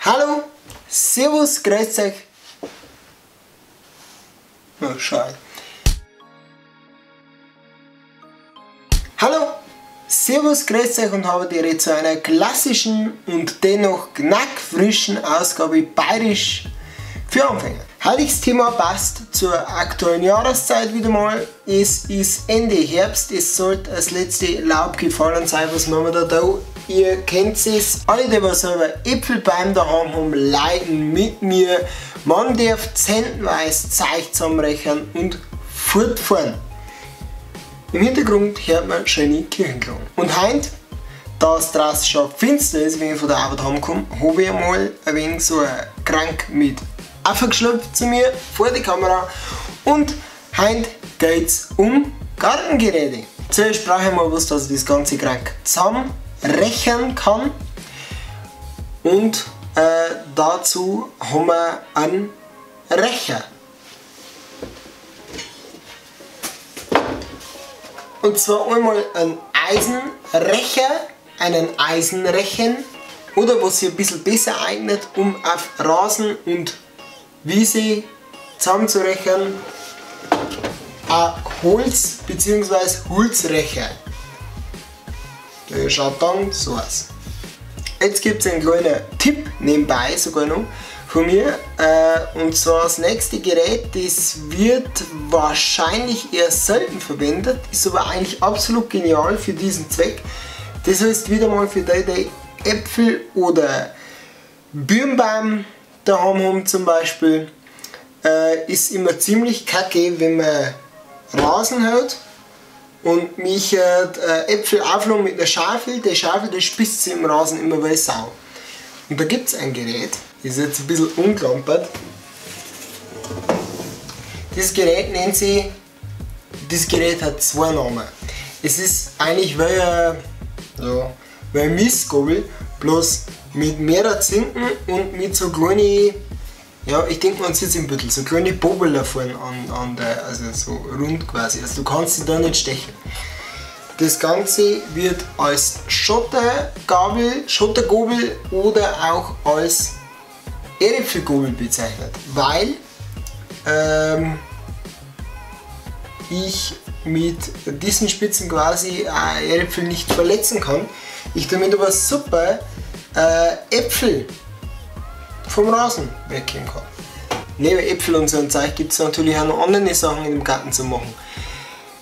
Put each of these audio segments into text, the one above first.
Hallo, Servus, grüßt euch. Oh, schade. Hallo, Servus, grüßt euch und habe die zu einer klassischen und dennoch knackfrischen Ausgabe Bayerisch für Anfänger. Heutiges Thema passt zur aktuellen Jahreszeit wieder mal. Es ist Ende Herbst, es sollte als letzte Laub gefallen sein. Was machen wir da? Ihr kennt es. Alle, die was selber Äpfelbaum daheim haben, leiden mit mir. Man darf zentenweise Zeug zusammenrechnen und fortfahren. Im Hintergrund hört man schöne Kirchenglocken. Und heute, da es draußen schon finster ist, wenn ich von der Arbeit heimkomme, habe ich einmal ein wenig so krank mit aufgeschlüpft zu mir vor die Kamera und heute geht's um Gartengeräte. Zuerst brauche ich mal was, dass ich das ganze krank zusammenrechnen kann und dazu haben wir einen Recher. Und zwar einmal einen Eisenrecher, einen Eisenrechen oder was sich ein bisschen besser eignet, um auf Rasen und Wiese zusammenzurechnen, ein Holz- bzw. Holzrecher. Der schaut dann so aus. Jetzt gibt es einen kleinen Tipp nebenbei sogar noch von mir. Und zwar das nächste Gerät, das wird wahrscheinlich eher selten verwendet, ist aber eigentlich absolut genial für diesen Zweck. Das heißt wieder mal für die, die Äpfel oder Birnbaum daheim haben zum Beispiel, ist immer ziemlich kacke, wenn man Rasen hat und mich Äpfel aufladen mit einer Schaufel. Die Schaufel, die spitzt sich im Rasen immer wie Sau. Und da gibt es ein Gerät, das ist jetzt ein bisschen umklampert. Das Gerät nennt sich, das Gerät hat zwei Namen. Es ist eigentlich wie ein, ja, wie ein Mistgabel, bloß mit mehreren Zinken und mit so kleinen, ja, ich denke man sieht es im Büttel, so kleine Bobel da vorne an der, also so rund quasi, also du kannst sie da nicht stechen. Das Ganze wird als Schottergabel, Schottergobel oder auch als Erdäpfelgobel bezeichnet, weil ich mit diesen Spitzen quasi Erdäpfel nicht verletzen kann. Ich damit aber super Äpfel vom Rasen weggeben kann. Neben Äpfel und so ein Zeug gibt es natürlich auch noch andere Sachen im Garten zu machen.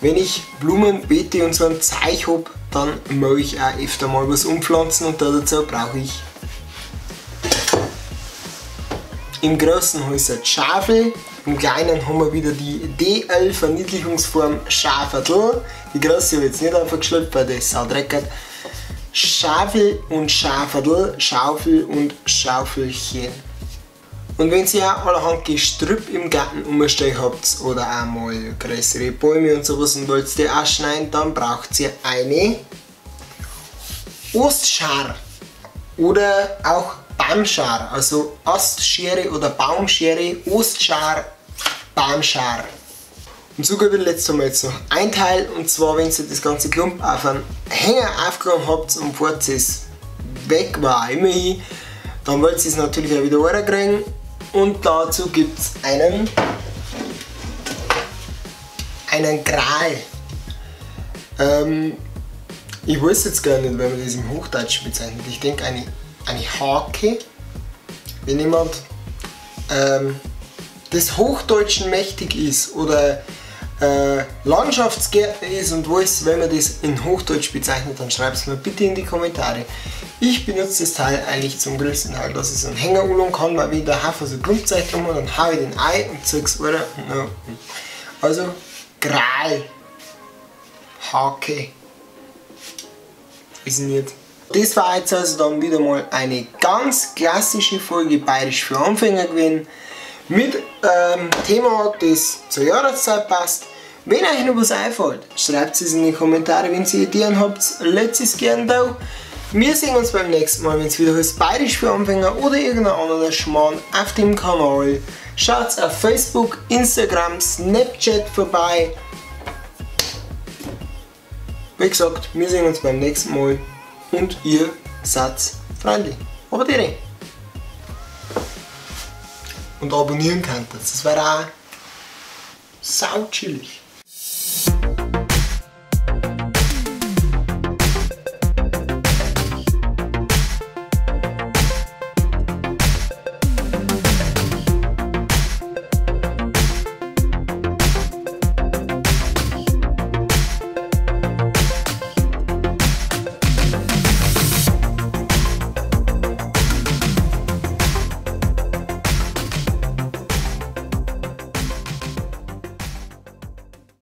Wenn ich Blumen, Beete und so ein Zeug hab, dann mag ich auch öfter mal was umpflanzen und dazu brauche ich im Großen heißt es Schaufel, im Kleinen haben wir wieder die DL-Verniedlichungsform Schafertl. Die große habe ich jetzt nicht einfach geschleppt, weil das saudreckert. Schaufel und Schafertl, Schaufel und Schaufelchen. Und wenn ihr auch allerhand Gestrüpp im Garten umstehen habt oder auch mal größere Bäume und sowas und wollt die auch schneiden, dann braucht ihr eine Ostschar oder auch Baumschar, also Astschere oder Baumschere, Ostschar, Baumschar. Und zu guter Letzt haben wir jetzt noch ein Teil, und zwar wenn ihr das ganze Klump auf einen Hänger aufgenommen habt und fahrt es weg, war auch immer hin, dann wollt ihr es natürlich auch wieder runterkriegen und dazu gibt es einen Gral. Ich weiß jetzt gar nicht, wenn man das im Hochdeutsch bezeichnet. Ich denke eine Hake, wenn jemand des Hochdeutschen mächtig ist oder Landschaftsgärtner ist und weiß, wenn man das in Hochdeutsch bezeichnet, dann schreibt es mir bitte in die Kommentare. Ich benutze das Teil eigentlich zum größten Teil, dass ich so einen Hänger anlegen kann, weil wenn der Hafer so Klumpzeug drum hat, dann hau ich den ein und zeig's runter. Also Gral, Hake, ist nicht. Das war jetzt also dann wieder mal eine ganz klassische Folge Bayerisch für Anfänger gewesen. Mit Thema, das zur Jahreszeit passt. Wenn euch noch was einfällt, schreibt es in die Kommentare, wenn ihr Ideen habt, lasst es gerne da. Wir sehen uns beim nächsten Mal, wenn es wieder heißt Bayerisch für Anfänger oder irgendein anderer Schmarrn auf dem Kanal. Schaut auf Facebook, Instagram, Snapchat vorbei. Wie gesagt, wir sehen uns beim nächsten Mal und ihr seid freundlich. Aber direkt. und abonnieren könntet. Das wäre auch sau chillig.